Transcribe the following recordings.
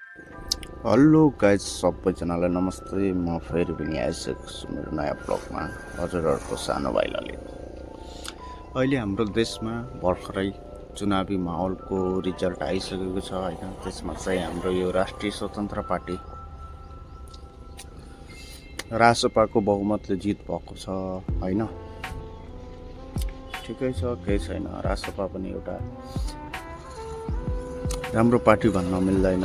Hello guys सबैजनालाई नमस्ते। म फेरि पनि आइसकेको छु मेरो नयाँ ब्लगमा हजुरहरूको सानो भाइ ललित। अहिले हाम्रो देशमा भर्खरै चुनावी माहौलको रिजल्ट आइसकेको छ होइन। त्यसमा चाहिँ हाम्रो यो राष्ट्रिय स्वतन्त्र पार्टी रासपाको बहुमतले जित भएको छ होइन। ठिकै छ, केही छैन। रासपा पनि एउटा राम्रो पार्टी भन्न मिल्दैन,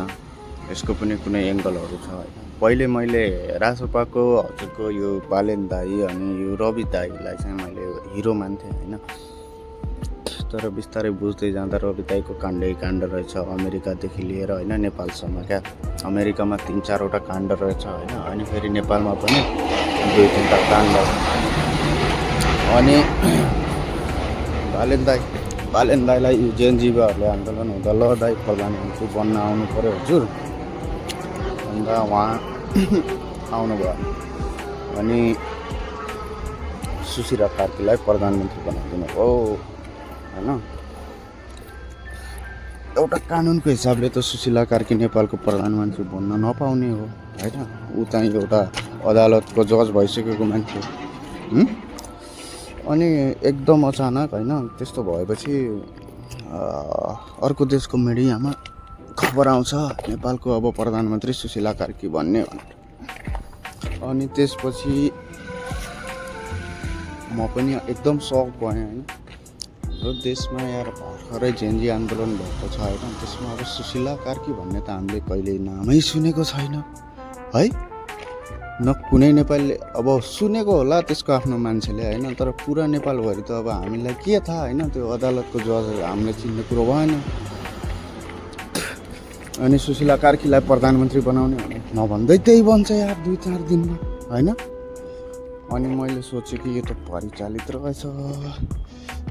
यसको पनि कुनै एङ्गलहरू छ होइन। पहिले मैले रासपाको हजुरको यो बालेन दाई अनि यो रवि दाईलाई चाहिँ मैले हिरो मान्थेँ होइन। तर बिस्तारै बुझ्दै जाँदा रवि दाईको काण्डै काण्ड रहेछ, अमेरिकादेखि लिएर होइन नेपालसम्म। क्या अमेरिकामा 3-4वटा काण्ड रहेछ होइन, अनि फेरि नेपालमा पनि 2-3टा काण्ड। अनि बालेन दाईलाई जेएनजीवाहरूले आन्दोलन हुँदा ल दाई प्रधानमन्त्री बन्न आउनु पऱ्यो हजुर, अन्त उहाँ आउनुभयो। अनि सुशीला कार्कीलाई प्रधानमन्त्री बनाइदिनु भयो होइन। एउटा कानुनको हिसाबले त सुशीला कार्की नेपालको प्रधानमन्त्री बन्न नपाउने हो होइन। ऊ चाहिँ एउटा अदालतको जज भइसकेको मान्छे। अनि एकदम अचानक होइन त्यस्तो भएपछि अर्को देशको मिडियामा खबर आउँछ नेपालको अब प्रधानमन्त्री सुशीला कार्की भन्ने भनेर। अनि त्यसपछि म पनि एकदम सक भएँ होइन। हाम्रो देशमा यार भर्खरै जेएनजी आन्दोलन भएको छ होइन, त्यसमा अब सुशीला कार्की भन्ने त हामीले कहिल्यै नामै सुनेको छैन है। न कुनै नेपालीले अब सुनेको होला त्यसको आफ्नो मान्छेले होइन, तर पुरा नेपालभरि त अब हामीलाई के थाहा होइन। त्यो अदालतको जज हामीले चिन्ने कुरो भएन। अनि सुशीला कार्कीलाई प्रधानमन्त्री बनाउने भने नभन्दै त्यही बन्छ यार 2-4 दिनमा होइन। अनि मैले सोचेँ कि यो त परिचालित रहेछ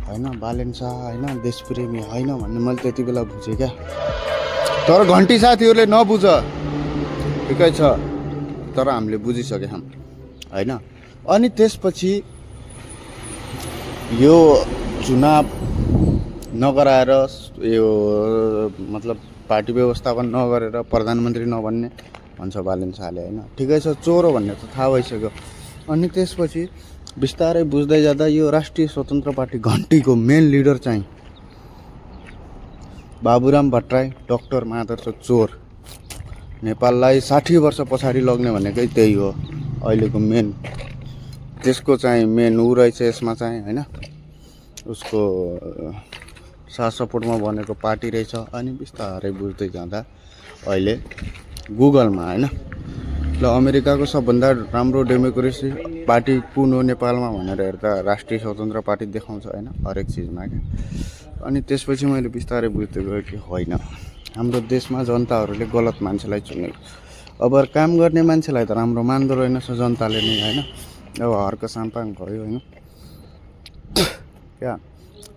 होइन, बालेन शाह होइन देशप्रेमी होइन भन्ने मैले त्यति बेला बुझेँ क्या। तर घन्टी साथीहरूले नबुझ, ठिकै छ, तर हामीले बुझिसक्यौँ होइन। अनि त्यसपछि यो चुनाव नगराएर यो मतलब पार्टी व्यवस्थापन नगरेर प्रधानमन्त्री नबन्ने भन्छ बालेन शाहले होइन। ठिकै छ, चोर हो भन्ने त थाहा भइसक्यो। अनि त्यसपछि बिस्तारै बुझ्दै जाँदा यो राष्ट्रिय स्वतन्त्र पार्टी घन्टीको मेन लिडर चाहिँ बाबुराम भट्टराई डक्टर माधव चोर, नेपाललाई 60 वर्ष पछाडि लग्ने भनेकै त्यही हो अहिलेको मेन। त्यसको चाहिँ मेन ऊ रहेछ यसमा चाहिँ होइन, उसको साथ सपोर्टमा बनेको पार्टी रहेछ। अनि बिस्तारै बुझ्दै जाँदा अहिले गुगलमा होइन ल अमेरिकाको सबभन्दा राम्रो डेमोक्रेसी पार्टी कुन हो नेपालमा भनेर हेर्दा राष्ट्रिय स्वतन्त्र पार्टी देखाउँछ होइन हरेक चिजमा क्या। अनि त्यसपछि मैले बिस्तारै बुझ्दै गएँ कि होइन, हाम्रो देशमा जनताहरूले गलत मान्छेलाई चुनेको। अब काम गर्ने मान्छेलाई त राम्रो मान्दो रहेनछ जनताले नै होइन। अब हर्क साम्पाङ भयो होइन, क्या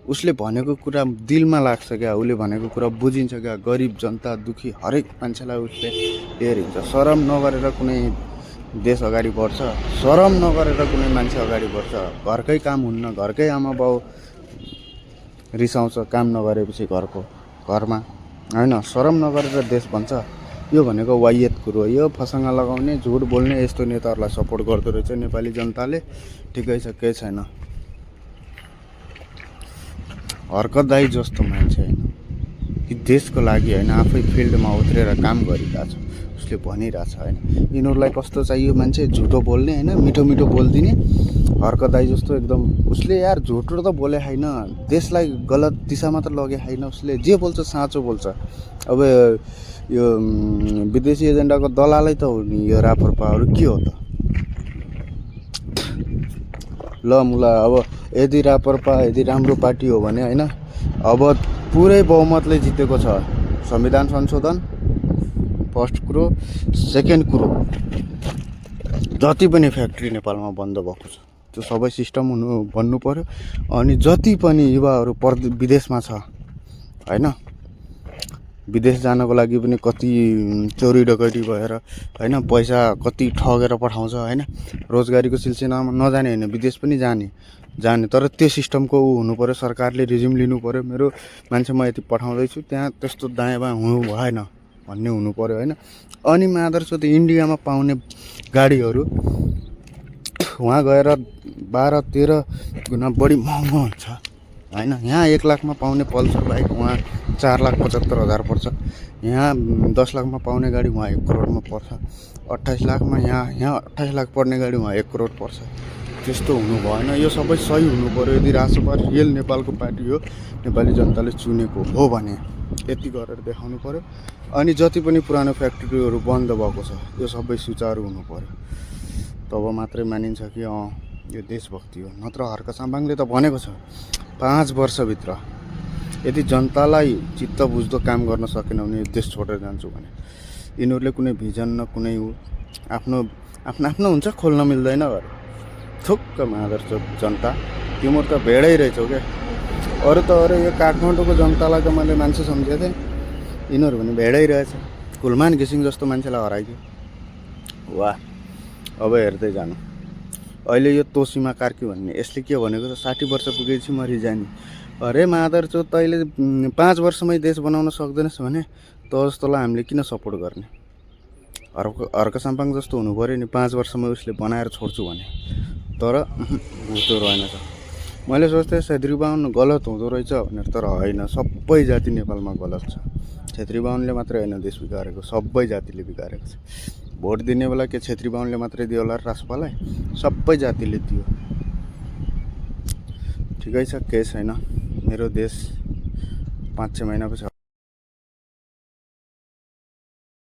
उसले भनेको कुरा दिलमा लाग्छ क्या, उसले भनेको कुरा बुझिन्छ क्या। गरिब जनता दुखी हरेक मान्छेलाई उसले हेरिन्छ। शरम नगरेर कुनै देश अगाडि बढ्छ, शरम नगरेर कुनै मान्छे अगाडि बढ्छ। घरकै काम हुन्न, घरकै आमा बाउ रिसाउँछ काम नगरेपछि घरमा होइन। शरम नगरेर देश भन्छ, यो भनेको वाहियात कुरो हो। यो फसङ्गा लगाउने झुट बोल्ने यस्तो नेताहरूलाई सपोर्ट गर्दो रहेछ नेपाली जनताले। ठिकै छ, केही छैन। हर्क दाई जस्तो मान्छे होइन कि देशको लागि होइन आफै फिल्डमा उत्रेर काम गरिरहेछ, उसले भनिरहेछ होइन। यिनीहरूलाई कस्तो चाहियो मान्छे, झुटो बोल्ने होइन, मिठो मिठो बोलिदिने। हर्क दाई जस्तो एकदम उसले यार झुटो त बोले होइन, देशलाई गलत दिशामा त लगे होइन। उसले जे बोल्छ साँचो बोल्छ। अब यो विदेशी एजेन्डाको दलालै त हो नि यो राप्रपाहरू, के हो त ल मुला। अब यदि राप्रपा यदि राम्रो पार्टी हो भने होइन, अब पुरै बहुमतले जितेको छ। संविधान संशोधन फर्स्ट कुरो, सेकेन्ड कुरो जति पनि फ्याक्ट्री नेपालमा बन्द भएको छ त्यो सबै सिस्टम हुनु भन्नु पर्यो। अनि जति पनि युवाहरू विदेशमा छ होइन, विदेश जानको लागि पनि कति चोरी डकैती भएर होइन, पैसा कति ठगेर पठाउँछ होइन। रोजगारीको सिलसिलामा नजाने होइन, विदेश पनि जाने तर त्यो सिस्टमको ऊ हुनु पऱ्यो, सरकारले रिज्युम लिनु पऱ्यो। मेरो मान्छे म यति पठाउँदैछु, त्यहाँ त्यस्तो दायाँ बायाँ हुनु भएन भन्ने हुनु पर्यो होइन। अनि आदर्श त इन्डियामा पाउने गाडीहरू वहाँ गएर 12-13 गुणा बढी महँगो हुन्छ होइन। यहाँ 1 लाखमा पाउने पल्सर बाइक वहाँ 4,75,000 पर्छ। यहाँ 10 लाखमा पाउने गाडी वहाँ 1 करोडमा पर्छ। 28 लाखमा यहाँ 28 लाख पर्ने गाडी वहाँ 1 करोड पर्छ। त्यस्तो हुनु भएन। यो सबै सही हुनु पर्यो। यदि राजसपा रियल नेपालको पार्टी हो, नेपाली जनताले चुनेको हो भने यति गरेर देखाउनु पर्यो। अनि जति पनि पुरानो फ्याक्ट्रीहरू बन्द भएको छ यो सबै सुचारू हुनु पर्यो। तब मात्रै मानिन्छ कि यो देशभक्ति हो। नत्र हर्क साम्बाङले त भनेको छ 5 वर्षभित्र यदि जनतालाई चित्त बुझ्दो काम गर्न सकेन भने यो देश छोडेर जान्छु भने। यिनीहरूले कुनै भिजन न कुनै आफ्नो हुन्छ, खोल्न मिल्दैन अरे थुक्क आदर्श जनता। तिम्रो त भेडै रहेछौ क्या। अरू त अरू यो काठमाडौँको जनतालाई त मैले मान्छे सम्झेको थिएँ, यिनीहरू पनि भेडै रहेछ। कुलमान घिसिङ जस्तो मान्छेलाई हराइदियो। वाह, अब हेर्दै जानु। अहिले यो तोसीमा कार्की भन्ने यसले के भनेको छ, 60 वर्ष पुगेपछि म रिजाइन। अरे मादर चो, तैँले 5 वर्षमै देश बनाउन सक्दैनस् भने त जस्तोलाई हामीले किन सपोर्ट गर्ने। हर्क साम्पाङ जस्तो हुनु पऱ्यो नि, 5 वर्षमै उसले बनाएर छोड्छु भने। तर उस्तो रहेनछ। मैले सोच्थेँ छेत्री बाहुन गलत हुँदो रहेछ भनेर, तर होइन, सबै जाति नेपालमा गलत छ। छेत्री बाहुनले मात्रै होइन देश बिगारेको, सबै जातिले बिगारेको छ। भोट दिने बेला के छेत्री बाहुनले मात्रै दियो होला राजसपालाई? सबै जातिले दियो। ठिकै छ, केही छैन। मेरो देश 5-6 महिनापछि